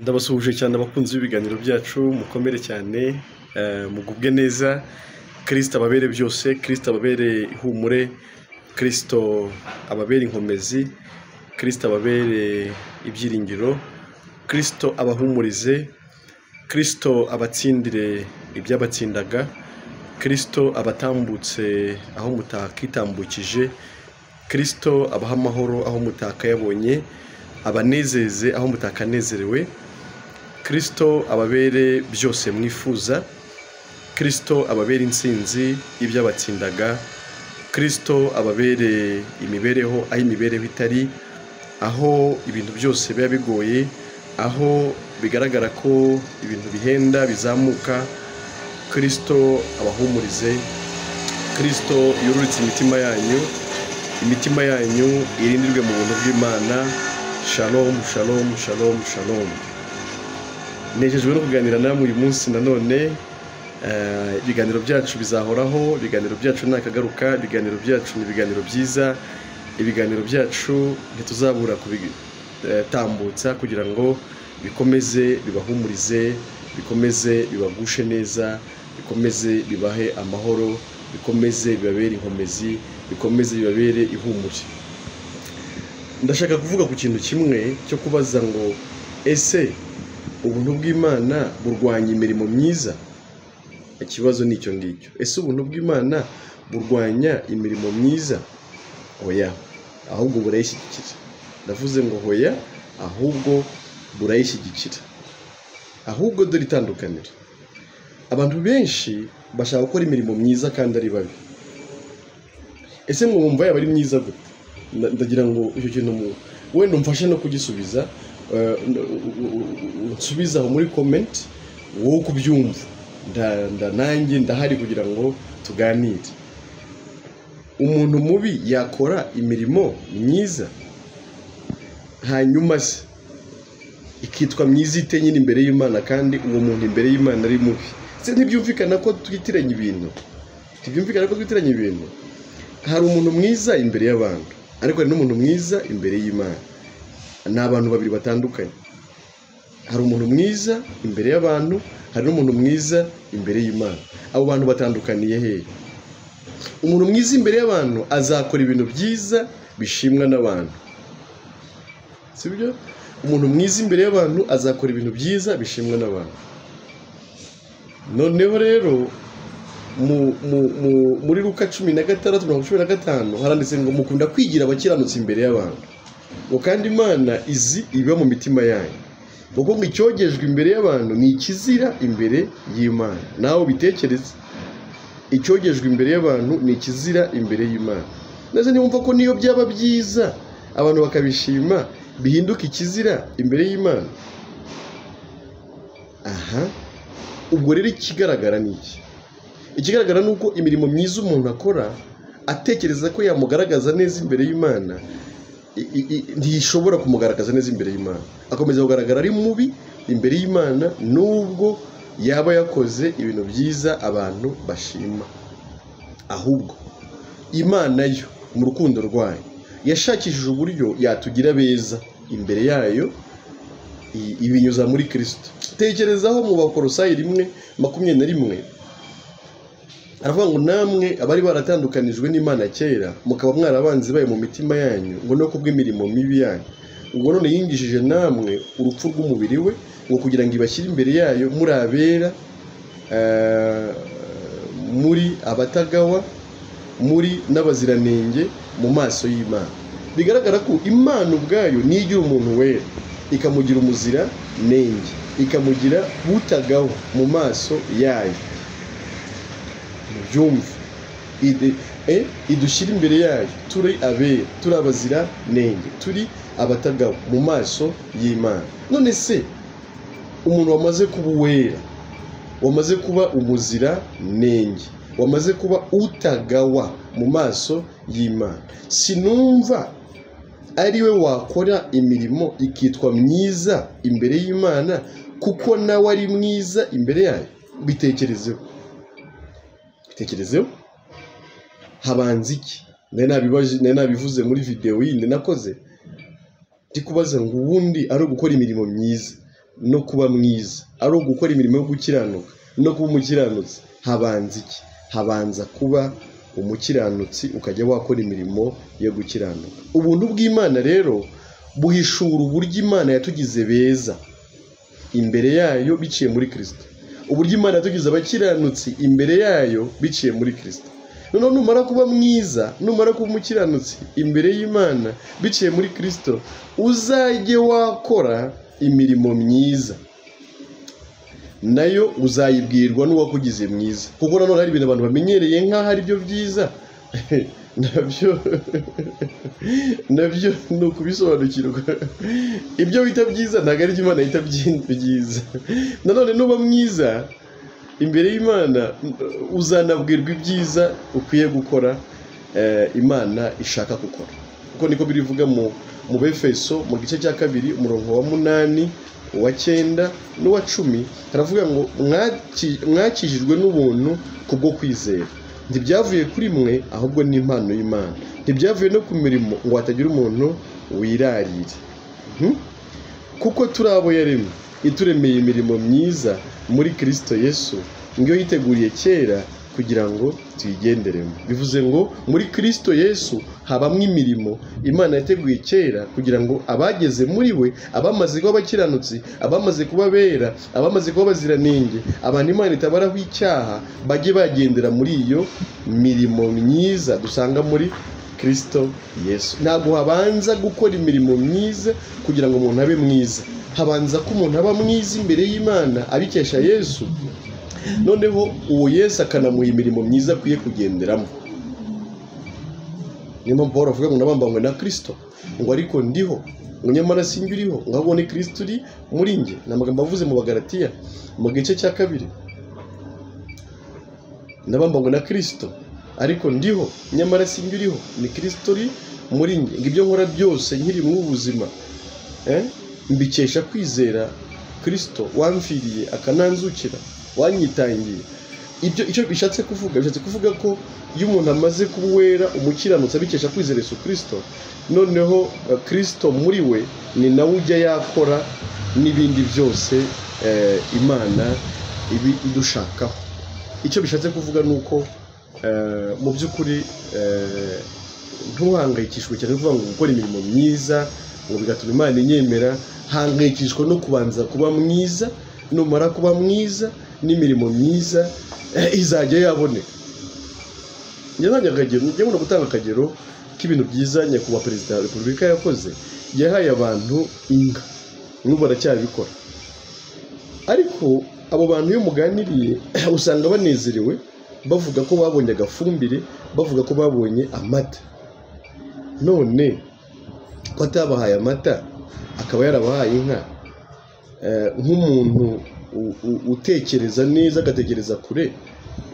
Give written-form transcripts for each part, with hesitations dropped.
Ndabasuhuje cyane abakunzi b'ibiganiro byacu, mukomere cyane, mugubwe neza. Kristo ababere byose, Kristo ababere ihumure, Kristo ababere inkomezi, Kristo ababere ibyiringiro, Kristo abahumurize, Kristo abatsindire ibyabatsindaga, Kristo abatambutse aho mutakitambukije, Kristo abaha amahoro aho mutakayabonye, abanezeze aho mutakanezerewe, Kristo ababere byose mwifuza, Kristo ababere intsinzi y'ibyabatsindaga, Kristo ababere imibereho aho imibereho itari, aho ibintu byose biba bigoye, aho bigaragara ko ibintu bihenda bizamuka, Kristo abahumurize, Kristo yururutse imitima yanyu, imitima yanyu irindirwe mu buntu bw'Imana. Shalom, shalom, shalom, shalom. Nejejwe no kuganira namwe uyu munsi nanone. Ibiganiro byacu bizahoraho, ibiganiro byacu ntakagaruka, ibiganiro byacu ni ibiganiro byiza, ibiganiro byacu ntituzabura kubitambutsa kugira ngo bikomeze bibahumurize, bikomeze bibagushe neza, bikomeze bibahe amahoro, bikomeze bibabere inkomezi, bikomeze bibabere ihumure. Ndashaka kuvuga ku kintu kimwe cyo kubaza ngo ese ubuntu bw'Imana burwanya imirimo myiza? Ikibazo ni icyo ngicyo. Ese ubuntu bw'Imana burwanya imirimo myiza? Oya, ahubwo burayishyigikira. Ndavuze ngo hoya, ahubwo burayishyigikira. Ahubwo dore itandukaniro. Abantu benshi bashaka gukora imirimo myiza kandi ari babi. Ese ngo wumva yaba ari myiza gute? Ndagira ngo icyo kintu wenda umfashe no kugisubiza, unsubize aho muri comment wowe uko ubyumva. Nanjye ndahari kugira ngo tuganire. Umuntu mubi yakora imirimo myiza, hanyuma se ikitwa myiza ite nyine imbere y'Imana, kandi uwo muntu imbere y'Imana ari mubi? Se ntibyumvikana ko twitiranya ibintu? Ntibyumvikana ko twitiranya ibintu? Hari umuntu mwiza imbere y'abantu, ariko hari n'umuntu mwiza imbere y'Imana. Ni abantu babiri batandukanye. Hari umuntu mwiza imbere y'abantu, hari n'umuntu mwiza imbere y'Imana. Abo bantu batandukaniye hehe? Umuntu mwiza imbere y'abantu azakora ibintu byiza bishimwa n'abantu, sibyo? Umuntu mwiza imbere y'abantu azakora ibintu byiza bishimwa n'abantu. Noneho rero muri Luka 16:15 haranditse ngo mukunda kwigira abakiranutsi imbere y'abantu, ngo kandi Imana izi iba mu mitima yanyu, kuko ngo icyogejwe imbere y'abantu ni ikizira imbere y'Imana. Nawe bitekereze, icyogejwe imbere y'abantu ni ikizira imbere y'Imana. Ndetse niwumva ko niyo byaba byiza abantu bakabishima, bihinduka ikizira imbere y'Imana. Aha ubwo rero ikigaragara ni iki? Ikigaragara ni uko imirimo myiza umuntu akora atekereza ko yamugaragaza neza imbere y'Imana, ntishobora kumugaragaza neza imbere y'Imana. Akomeza kugaragara ari mubi imbere y'Imana nubwo yaba yakoze ibintu byiza abantu bashima. Ahubwo Imana yo mu rukundo rwayo yashakishije uburyo yatugira beza imbere yayo, ibinyuza muri Kristo. Tekerezaho mu Bakolosayi 1:21 aravuga ngo namwe abari baratandukanijwe n'Imana kera, mukaba mwarabanzi bayo mu mitima yanyu, ngo no kubw'imirimo mibi yanyu, ngo none yingishije namwe urupfu rw'umubiri we, ngo kugira ngo ibashyire imbere yayo muri abera, muri abatagawa, muri n'abaziranenge mu maso y'Imana. Bigaragara ko Imana ubwayo nigira umuntu wera, ikamugira umuzira nenge, ikamugira utagawa mu maso yayo. Mubyumve, idushyira imbere yayo turi abera, turi abazira nenge, turi abatagawa mu maso y'Imana. None se umuntu wamaze kuba uwera, wamaze kuba umuzira nenge, wamaze kuba utagawa mu maso y'Imana, sinumva ari we wakora imirimo ikitwa myiza imbere y'Imana, kuko nawe ari mwiza imbere yayo? Bitekerezeho, bitekerezeho. Habanza iki? Nari nabivuze muri video yindi nakoze, ndi kubaza ngo ubundi ari ugukora imirimo myiza no kuba mwiza, ari ugukora imirimo yo gukiranuka no kuba umukiranutsi, habanza iki? Habanza kuba umukiranutsi, ukajya wakora imirimo yo gukiranuka. Ubuntu bw'Imana rero buhishura uburyo Imana yatugize beza imbere yayo biciye muri Kristo, uburyo Imana yatugize abakiranutsi imbere yayo biciye muri Kristo. Noneho numara kuba mwiza, numara kuba umukiranutsi imbere y'Imana biciye muri Kristo, uzajye wakora imirimo myiza, nayo uzayibwirwa n'uwakugize mwiza. Kuko nanone hari ibintu abantu bamenyereye nk'aho ari byo byiza, nabyo ni ukubisobanukirwa. Ibyo wita byiza ntabwo ari byo Imana yita byiza. Nanone nuba mwiza imbere y'Imana, uzanabwirwa ibyiza ukwiye gukora, Imana ishaka gukora. Kuko niko birivuga mu Befeso mu gice cya 2 umurongo wa 8, uwa 9 n'uwa 10, haravuga ngo mwakijijwe n'ubuntu kubwo kwizera, ntibyavuye kuri mwe ahubwo ni impano y'Imana, ntibyavuye no ku mirimo ngo hatagira umuntu wirarira. Kuko turi abo yaremye, ituremeye imirimo myiza muri Kristo Yesu, ngiyo yiteguriye kera kugira ngo tuyigenderemo. Bivuze ngo muri Kristo Yesu habamwo imirimo Imana yateguye kera kugira ngo abageze muri we, abamaze kuba abakiranutsi, abamaze kuba bera, abamaze kuba abaziranenge, abantu Imana itabaraho icyaha, bajye bagendera muri iyo mirimo myiza dusanga muri Kristo Yesu. Ntabwo habanza gukora imirimo myiza kugira ngo umuntu abe mwiza, habanza ko umuntu aba mwiza imbere y'Imana abikesha Yesu, noneho uwo Yesu akanamuha imirimo myiza akwiye kugenderamo. Niyo mpamvu Pawulo avuga ngo nabambanywe na Kristo, ngo ariko ndiho, ngo nyamara sinjye uriho, ngo ahubwo ni Kristo uri muri njye. Ni amagambo avuze mu Bagalatiya mu gice cya 2. Nabambanywe na Kristo, ariko ndiho, nyamara sinjye uriho, ni Kristo uri muri njye. Ngo ibyo nkora byose nkiri mu buzima, mbikesha kwizera Kristo wamfiriye akananzukira, wanyitangiye. Ibyo icyo bishatse kuvuga, bishatse kuvuga ko iyo umuntu amaze kuba uwera, umukiranutsi, abikesha kwizera Yesu Kristo, noneho Kristo muri we ni nawe ujya yakora n'ibindi byose Imana ibi idushakaho. Icyo bishatse kuvuga ni uko mu by'ukuri ntuhangayikishwe cyane kuvuga ngo gukora imirimo myiza ngo bigatuma Imana inyemera. Hangayikishwa no kubanza kuba mwiza, numara kuba mwiza n'imirimo myiza izajya yaboneka. Njye nkunda gutanga akagero k'ibintu byiza nyakubahwa Perezida wa Repubulika yakoze. Yahaye abantu inka, n'ubu baracyabikora. Ariko abo bantu iyo muganiriye usanga banezerewe, bavuga ko babonye agafumbire, bavuga ko babonye amata. None ko atabahaye amata akaba yarabahaye inka, nk'umuntu utekereza neza agatekereza kure,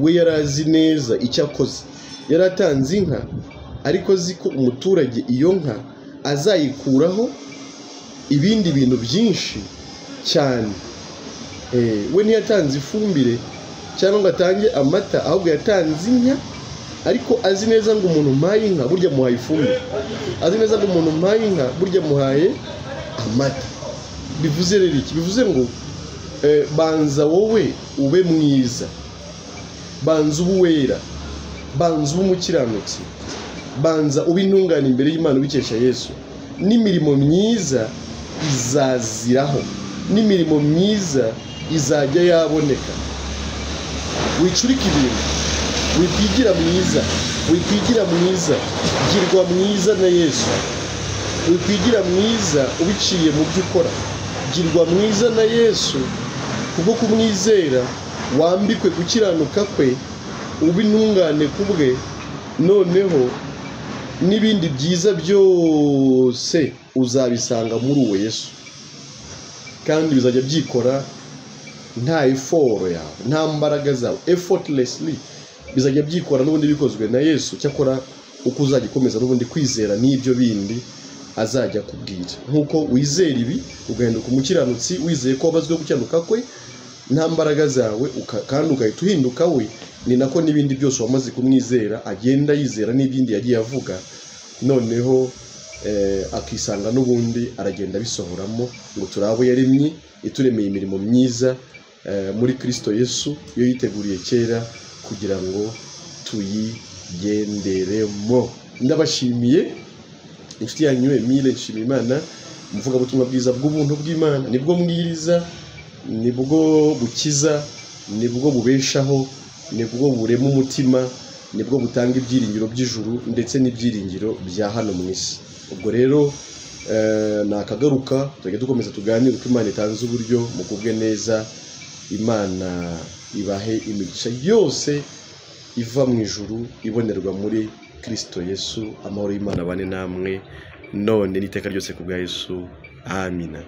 we yarazi neza icyo akoze. Yaratanze inka ariko azi ko umuturage iyo nka azayikuraho ibindi bintu byinshi cyane. We ntiyatanze ifumbire cyangwa ngo atange amata, ahubwo yatanze inka, ariko azi neza ngo umuntu mpaye inka burya muhaye ifumbire, azi neza ngo umuntu mpaye inka burya muhaye amata. Bivuze rero iki? Bivuze ngo banza wowe ube mwiza, banza ube uwera, banza ube umukiranutsi, banza ube intungane imbere y'Imana ubikesha Yesu, n'imirimo myiza izaziraho, n'imirimo myiza izajya yaboneka. Wicurika ibintu, wikwigira mwiza, wikwigira mwiza, girwa mwiza na Yesu. Wikwigira mwiza ubiciye mu byo ukora, girwa mwiza na Yesu kubwo kumwizera, wambikwe gukiranuka kwe, ube intungane kubwe, noneho n'ibindi byiza byose uzabisanga muri uwo Yesu. Kandi bizajya byikora nta effort yawe, nta mbaraga zawe, effortlessly bizajya byikora n'ubundi bikozwe na Yesu. Cyakora uko uzajya ukomeza n'ubundi kwizera n'ibyo bindi azajya kubwira. Nkuko wizera ibi ugahinduka umukiranutsi, wizeye ko wabazwe gukiranuka kwe nta mbaraga zawe, kandi ugahita uhinduka we, ni nako n'ibindi byose wamaze kumwizera agenda yizera n'ibindi yagiye avuga, noneho akisanga n'ubundi aragenda abisohoramo ngo turi abo yaremye, ituremeye imirimo myiza muri Kristo Yesu, iyo yiteguriye kera kugira ngo tuyigenderemo. Ndabashimiye inshuti yanyu Emile Nshimiyimana, umuvugabutumwa bwiza bw'ubuntu bw'Imana. Nibwo mbwiriza, nibwo bukiza, nibwo bubeshaho, nibwo burema umutima, nibwo butanga ibyiringiro by'ijuru ndetse n'ibyiringiro bya hano mu isi. Ubwo rero nakagaruka, tujya dukomeza tuganire uko Imana itanze uburyo mugubwe neza. Imana ibahe imigisha yose iva mu ijuru ibonerwa muri Kristo Yesu. Amahoro y'Imana abane namwe none n'iteka ryose ku bwa Yesu. Amina.